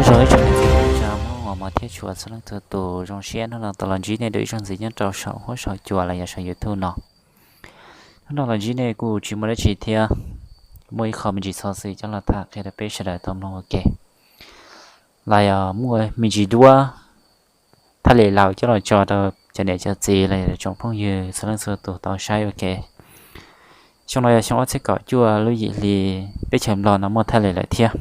Rau ib tsoom niam txiv kwv tij Hmoob uas hmov thiab tshua txhua leej txhua tus, zoo siab hnub no tau los ntsib nej dua ib zaug ntxiv nyob rau saum huab saum cua los yog saum YouTube no. Hnub no los ntsib nej kuj tsis muaj dab tsi thiab, muaj ib qho me ntsis xov xwm coj los tham qhia rau peb sawv daws tau mloog ua ke. Los yog muaj me ntsis duab thaj les laus coj los tso rau cov niam cov txiv los yog tsoom phooj ywg txhua leej txhua tus tau saib ua ke. Xyoo no yog xyoo ob txhiab kaum cuaj lub yim hli, teb chaws Nplog no muaj thaj les lawm thiab.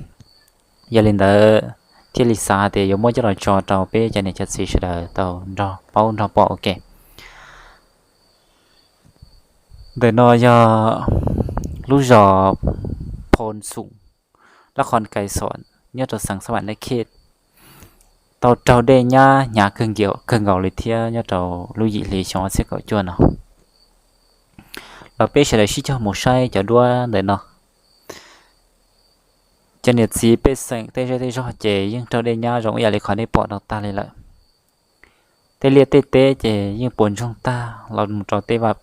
Yog li ntawd thiaj li xav hais tias yuav muab coj los tso rau peb cov niam cov txiv sawv daws tau nrog paub nrog pom ua ke. Ntawm no yog lub zos Phoo Xoom, lab qhov Kais Xom, nyob rau xeev Xab Vam Nab Khej, tau raug dej nyab hnyav kawg nkaus li thiab nyob rau lub yim hli xyoo ob txhiab kaum cuaj no. Los peb sawv daws sib cog mus saib cov duab ntawm no. Cov niam txiv pej xeem tej zej tej zog ces yeej raug dej nyab zoo ib yam li qhov nej pom no tag li lawm. Tej liaj tej teb ces yeej puas ntsoog tag los mus rau tej vaj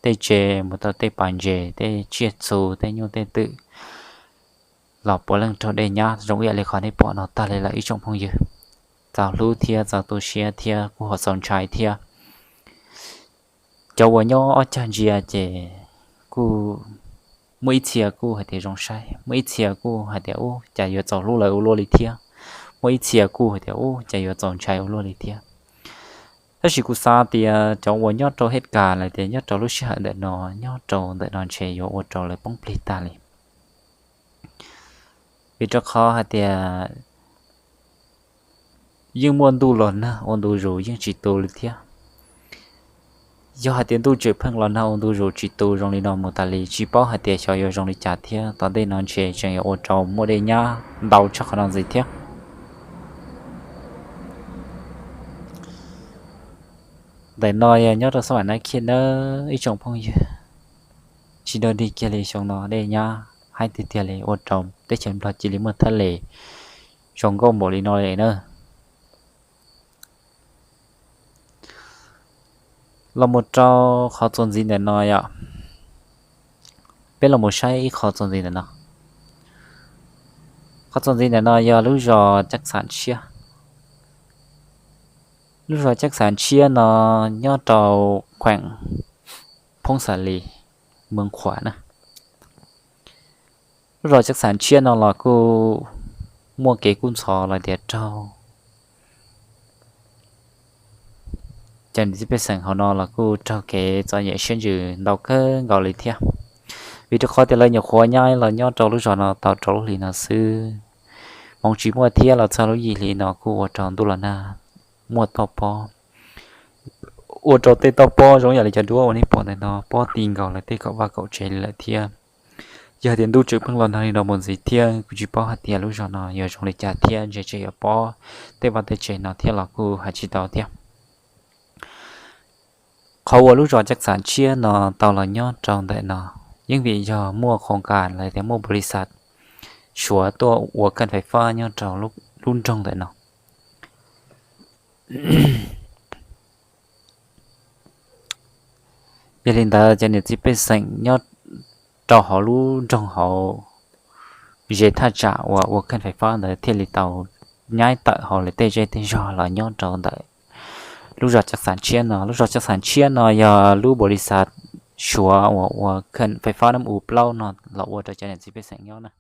tej tsev, mus rau tej pas ntses, tej tsiaj txhu, tej nyuj tej twm, los puav leej raug dej nyab zoo ib yam li qhov nej pom no tag li lawm ib tsoom phooj ywg. Txaus hlub thiab txaus tu siab thiab kuj ho txaus ntshai thiab. Cov uas nyob ob cag ntsia ces kuj muaj ib txhia kuj hais tias zoo saib, muaj ib txhia kuj hais tias ub, cas yuav txaus hlub lawv ua luaj li thiab, muaj ib txhia kuj hais tias ub, cas yuav txaus ntshai ua luaj li thiab. Tab sis kuv xav tias cov uas nyob rau hej kas los tias nyob rau lub sij hawm ntawm no, nyob rau ntawm no ntshe yuav ua rau lawv poob plig tag li. Vim rau qhov hais tias yeej muaj ntuj los nag ua ntu zus yeej tsis tu li thiab. Yog hais tias ntuj tseem pheej los nag ua ntu zus tsis tu zoo li no mus tas li, tsis paub hais tias xyov yuav zoo li cas thiab. Tom ntej no ntshe tseem yuav ua rau muaj dej nyab ntau tshaj qhov no ntxiv thiab. Ntawm no yog nyob rau Xab Vam Nab Khej nawb ib tsoom phooj ywg. Tsis dog dig kiag li, xyoo no dej nyab heev tiag tiag li, ua rau teb chaws Nplog cia li muaj thaj les zoo nkauj npaum li no li na. Los mus rau qhov txuas ntxiv ntawm no yom, peb los mus saib ib qho txuas ntxiv ntawm no. Qhov txuas ntxiv ntawm no yog lub zos Cab Xam Tshiab. Lub zos Cab Xam Tshiab no nyob rau kheem Phoob Xa Lis, Mees Khuam na. Lub zos Cab Xam Tshiab no los kuj muaj kev kub ntxhov los tias raug cov niam txiv pej xeem hauv no los kuj raug kev txom nyem siab ntsws ntau kawg nkaus li thiab. Vim rau qhov tias lawv nyuam qhuav nyab los nyob rau lub zos no tau rau lub hlis no xwb, hmoov tsis muaj thiab los txog lub yim hli no kuj ua rau ntuj los nag muaj toj pob, ua rau tej toj pob zoo yam li cov duab uas nej pom ntawm no pob ti nkaus lawv tej kaum vaj kaum tsev li lawm thiab. Yog tias ntuj tseem pheej los nag li no mus ntxiv thiab kuj tsis paub hais tias lub zos no yuav zoo li cas thiab, ntshe tseem yuav pob tej vaj tej tsev no thiab los kuj hais tsis tau thiab. Qhov uas lub zos Cab Xam Tshiab no tau los nyob rau ntawm no yeej vim yog muaj qhoo kas los tias muaj npaus lis xaj Suav tuaj ua khej fais fab nyob rau lub nroog ntawm no. Yog li ntawd cov niam txiv pej xeem nyob rau hauv lub nroog hauv ze thaj tsam uas ua khej fais fab ntawd thiaj li tau nyab tawm hauv lawv tej zej tej zog los nyob rau ntawm lub zos Cab Xam Tshiab no. Lub zos Cab Xam Tshiab no yog lub npaus lis xaj Suav uas ua khej fais fab Nam U plaub no los ua rau cov niam txiv pej xeem nyob na.